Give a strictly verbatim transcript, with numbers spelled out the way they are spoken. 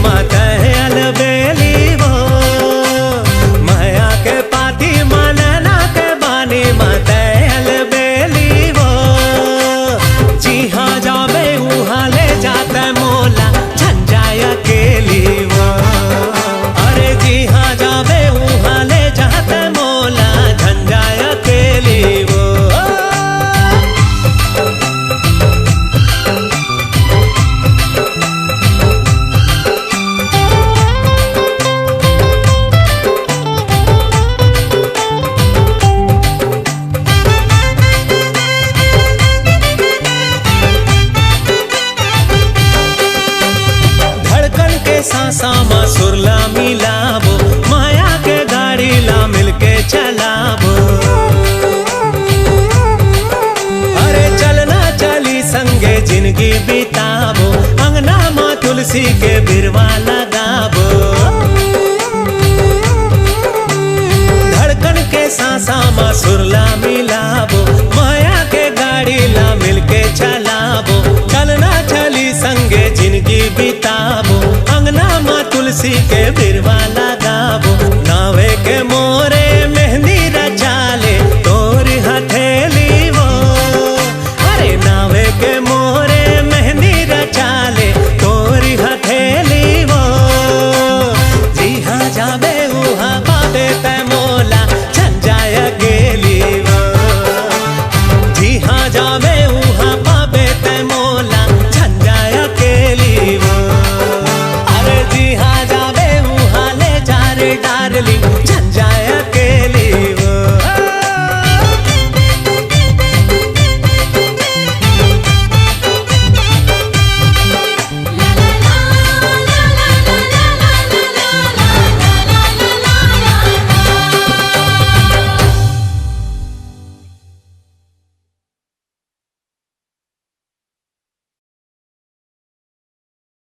मत अलबेली वो, मया के पाती मनना के बानी मत अलबेली वो। जिहाँ जाबे उहाँ ले जात मोला झंझा अकेली वो। अरे जिहाँ जाबे उहाँ ले जात मोला झंझा अकेली वो। धड़कन के सांसा म सुरला मिलाबो, माया के गाड़ी ला मिलके चलाबो। अरे चलना चली संगे जिंदगी बिताबो, अंगना म तुलसी के बिरवा लगाबो। धड़कन के सांसा म सुरला मिलाबो, माया के गाड़ी ला मिलके चलाबो। चलना चली संगे जिंदगी बिताबो, अंगना म तुलसी के बिरवा लगाबो।